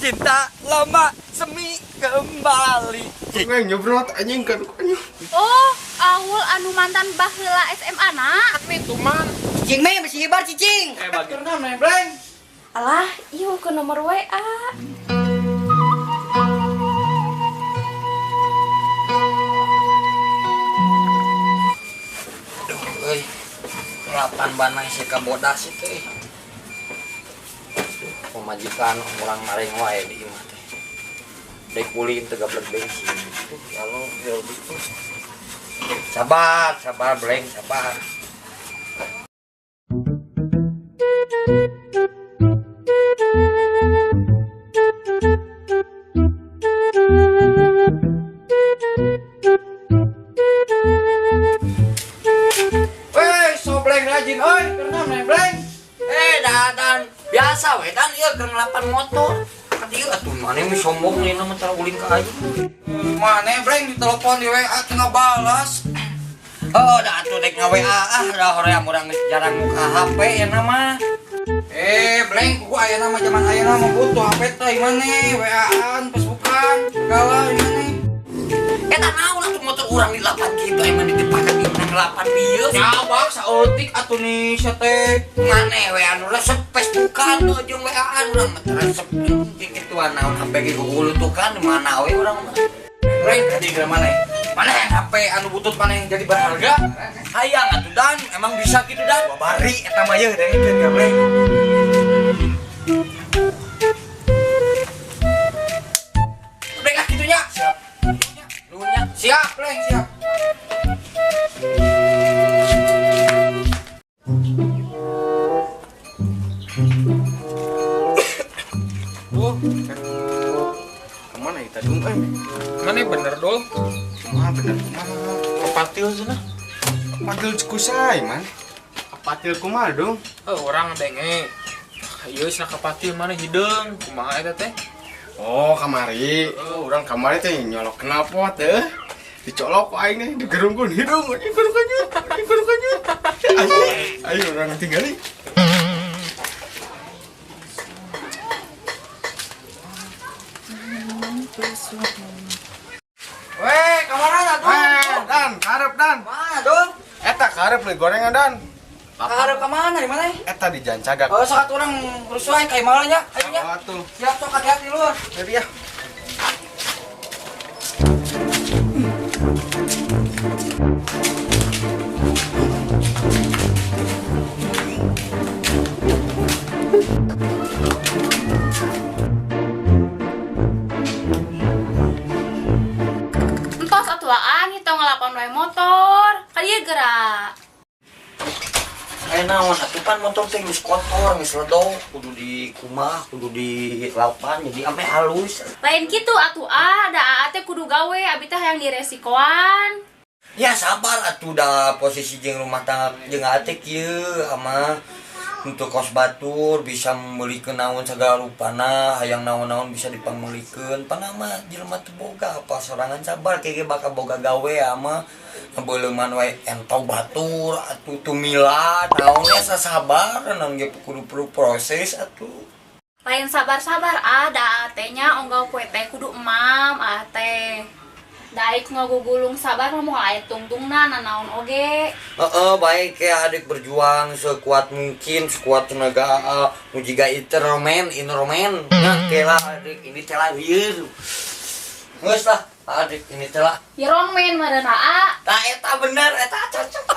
Cinta lama semi kembali. Neng nyebrot anjing kan anjing. Oh, Aul anu mantan baheula SMA na. Itu man. Cicing me masih hibar cicing. Eh bagi. Karena nebleng. Alah, ieu ke nomor WA. Aduh, euy. Lapan banai si kabodas itu euy. Aduh, pamajikan urang maring wae di imah teh. Dek ulin teu gablek bensin. Tuh, ya Allah, ya Allah. Sabar, sabar bleng, sabar. Weh, sobleng rajin oi, karena nebleng. Eh, dadan biasa we dan ieu keur ngelapan motor. Kan ieu atuh maneh mah sombong nih mah cara ulin ka aing. Mana bleng ditelepon di WA teu ngabalas. Oh, dah atuh dek nga-WA ah, dah hoream urang geus jarang muka HP ya nama. Eh, bleng kuku ayeuna mah zaman ayeuna mah butuh HP teh maneh, WA-an, Facebookan, segala maneh. Eta naon atuh motor urang di lapan kitu emang ditepakan di ngelapan dieu. Nyabak saeutik atuh nih sia teh. Maneh we anu resep Facebookan tuh jeung WA-an urang mah teu resep kituan naon HP ge gugulutukan di mana we urang mah. Bleng tadi geura maneh. Maneh HP anu butut maneh jadi berharga. Hayang atuh dan emang bisa gitu dan. Babari eta mah yeuh dengekeun ka bleng. Bleng ah kitu nya. Siap. Nuhun nya. Siap, bleng, siap. Oh. Kemana ya tadi eh? Mana bener dol? Kumaha bener kumaha? Kepatil cenah. Kepatil kusai man. Kepatil kumaha dong? Eh, orang denge. Ieu cenah kepatil mana hideung? Kumaha eta teh? Oh, kamari. Oh, orang kamari teh nyolok knalpot teh. Dicolok ku aing teh digerungkeun hidung anjing gerung anjing. Gerung anjing. Anjing. Ayo urang tinggali. Weh, kamarana tuh? Eh, Dan, karep Dan. Mana dong? Eta karep beli gorengan Dan. Karep ke mana di mana? Eta di Jancagak. Oh, sok atuh urang rusuh ka imah nya. Ayo nya. Oh, atuh. Siap sok hati-hati lur. Jadi ya. Entos atuaan hitong ngelapan wae motor. Ka dieu geura. Aya naon atuh pan motor teh geus kotor, geus ledok, kudu dikumah, kudu dilapan jadi ame halus. Lain kitu atuh ah, da aa teh kudu gawe, abi teh hayang diresikoan. Ya sabar atuh da posisi jeung rumah tangga jeung ate kieu ama untuk kos batur bisa membelikeun naon segala rupana, hayang naon-naon bisa dipamelikeun. Panama jelema teu boga apa sorangan sabar kieu ge bakal boga gawe ama ngebeuleman wae ento batur atuh tumila naon nya sasabar naon ge kudu perlu proses atuh. Lain sabar-sabar ah, da aa teh nya onggal kue teh kudu emam aa teh. Da aik ngagugulung sabar mah moal aya tungtungna nanaon oge. Heeh, baik ya adik berjuang sekuat mungkin, sekuat tenaga aa, nu jiga instrumen, instrumen. Nah, kela adik ini teh lah lieur. Geus lah, adik ini teh lah. Iron Man meureun aa. Tah eta bener, eta cocok.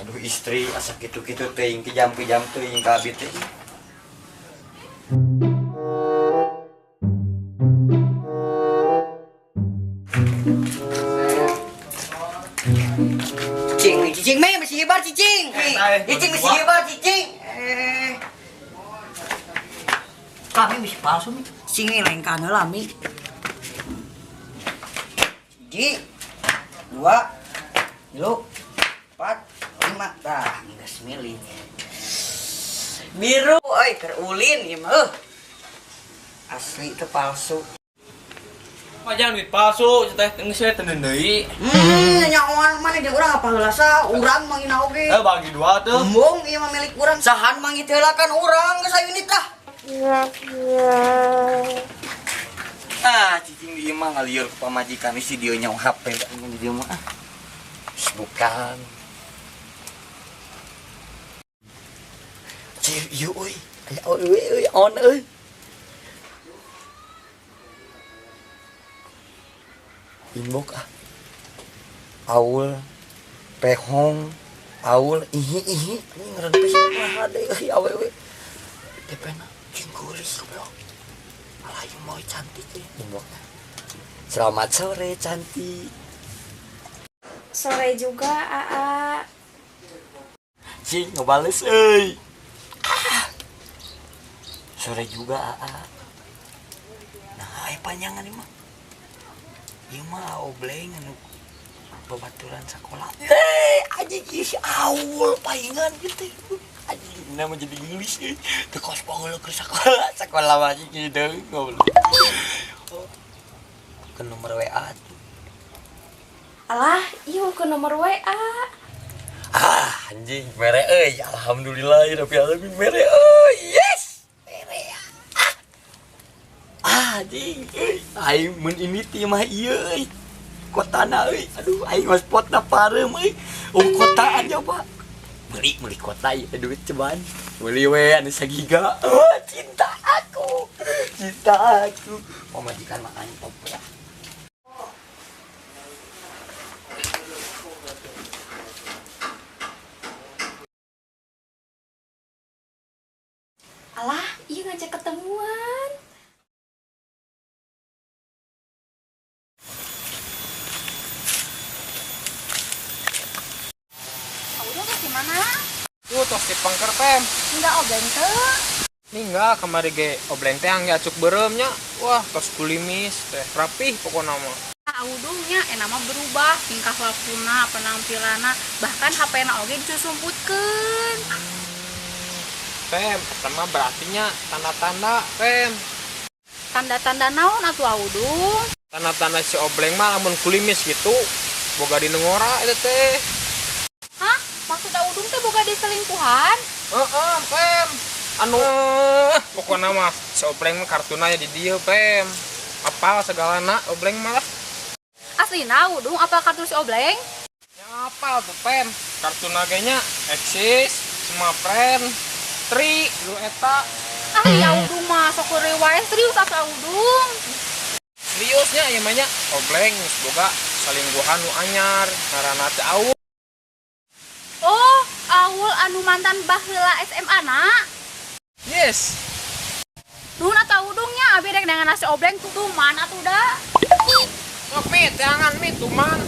Aduh istri asa kitu-kitu teuing kijam-kijam teuing ka abi teh. Cicing, cicing me masih hibar cicing. Cicing masih hibar cicing. Eh. Kami masih palsu mi. Cicing ini lengkan heula mi. Hiji, dua, tilu, empat, lima. Tah, geus milih. Biru, euy, keur ulin ieu mah. Asli teu palsu. Mah jangan duit palsu, teh geus we teu deui. Nyaoan mana jeung urang apa heula sa? Urang mangina oge. Eh bagi dua tuh. Embung ieu mah milik urang. Sahan mangi teh heula kan urang geus ayeuna tah. Ah, cicing di imah ngalieur ke pamajikan si dieu nyawa HP di dieu mah. Bukan. Cir ieu euy. Aya euy euy on euy. Inbox ah. Aul pehong aul ihi ihi anjing ngaran Facebook mah hade euy awewe. Tepena jeung geulis goblok. Alah ieu mah cantik euy inbox. Selamat sore cantik. Sore juga Aa. Cing ngebales euy. Ah. Sore juga Aa. Nah, aya panjangan ieu mah. Ieu mah obleng anu babaturan sakola. Anjing ieu si Aul paingan gitu. Anjing nama jadi geulis euy. Teu kos pangeuleuh ke sakola, sakola mah anjing deui goblok. Ke nomor WA tuh. Alah, ieu ke nomor WA. Ah, anjing mere euy. Alhamdulillah ya rabbil alamin mere euy. Yes. Mere. Ah. Ah, anjing euy. Aing mun ini teh mah ieu euy. Kotana euy. Aduh, aing hotspotna pareum euy. Oh, kotaan ya, Pak. Beli kota ieu duit ceban. Beli we anu sagiga. Oh, cinta aku. Cinta aku. Pamajikan mah antop ya. Alah, iya ngajak ketemuan. Udah ke mana? Tuh tos di pengker pem. Enggak obleng teu. Ninggal kamari ge obleng teh angge acuk beureum nya. Wah, tos kulimis teh rapih pokona mah. Audungnya enak mah berubah tingkah lakuna, penampilanna, bahkan HP-na oge disusumputkeun. Pem, pertama berartinya tanda-tanda, Pem. Tanda-tanda naon atuh Audung? Tanda-tanda si obleng mah lamun kulimis gitu, boga di ngora eta teh. Hah? Maksud Audung teh boga diselingkuhan? Heeh, Pem. Anu, pokona mah si obleng mah kartuna di dieu, Pem. Apal segalana obleng mah lah. Aslina Audung apa kartu si obleng? Ya apal tuh, Pem. Kartuna ge nya eksis, Semapren, Tri, lu eta. Ah, ya Audung mah sok wae serius atuh Audung. Seriusnya ieu mah nya obleng geus boga salingkuhan nu anyar ngaranna teh Aul. Oh, Aul anu mantan baheula SMA na? Yes. Nuhun atuh Audung nya abi rek dengan nasi obleng tutuman atuh da. Sok mit, jangan mit tuman.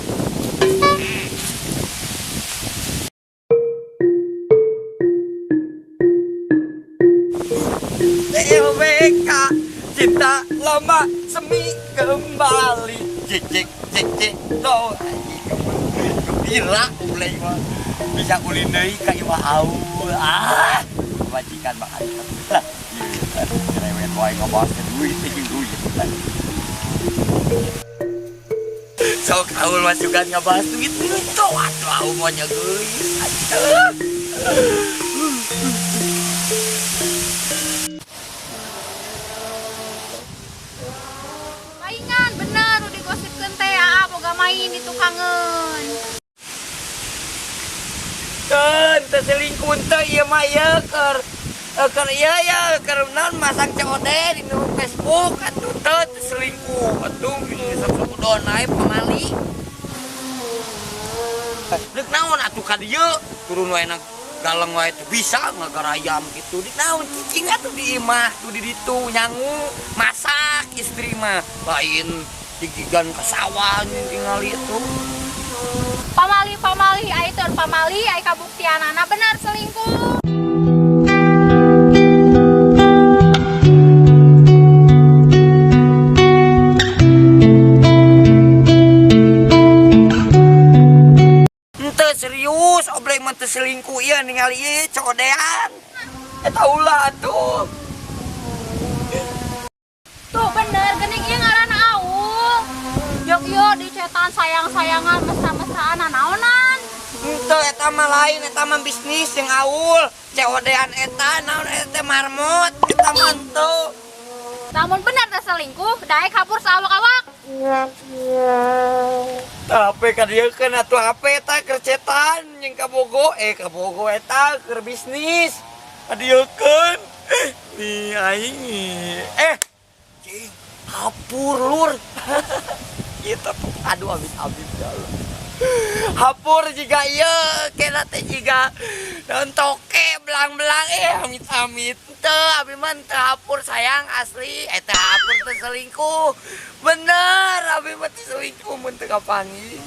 LBK cinta lama semi kembali cicik cicik lo gembira ulai mah bisa ulin deui ka imah Aul. Ah, majikan mah lah ieu cerewet wae ngabahas duit jeung duit. Sok Aul mah sugan ngabahas duit tuh atuh Aul mah nya geulis. Paingan bener udah digosipkeun teh aa boga main di tukangeun. Teu teu selingkuh teh ieu mah ieu keur ieu ya keur naon masang COD di Facebook atuh teu selingkuh atuh sok udon ae pamali. Deuk naon atuh ka dieu turun wae na galeng wae teu bisa ngagarayam kitu. Di naon cicing atuh di imah tuh di ditu nyangu masak istri mah lain digigan ke sawah tingali itu. Pamali ai teu pamali ai kabuktianana bener selingkuh. Henteu serius obleng mah teu selingkuh ieu ningali ieu codean. Eta ulah atuh. Tuh bener geuning ieu ngaranna Aul. Jok ieu dicetan sayang-sayangan mesra-mesraan naonan. Henteu eta mah lain eta mah bisnis jeung Aul. COD-an eta naon eta teh marmot eta mah henteu. Lamun bener teh selingkuh, daek hapur saawak-awak. HP ka dieu keun atuh HP eta keur cetan jeung kabogo kabogo eta keur bisnis. Ka dieu keun. Nih aing cing hapur lur. Kita aduh amit-amit ya Allah. Hapur jiga ieu kena teh jiga naon toke belang-belang amit-amit teu abi mah teu hapur sayang asli eta hapur teh selingkuh bener abi mah teu selingkuh mun teu kapanggih.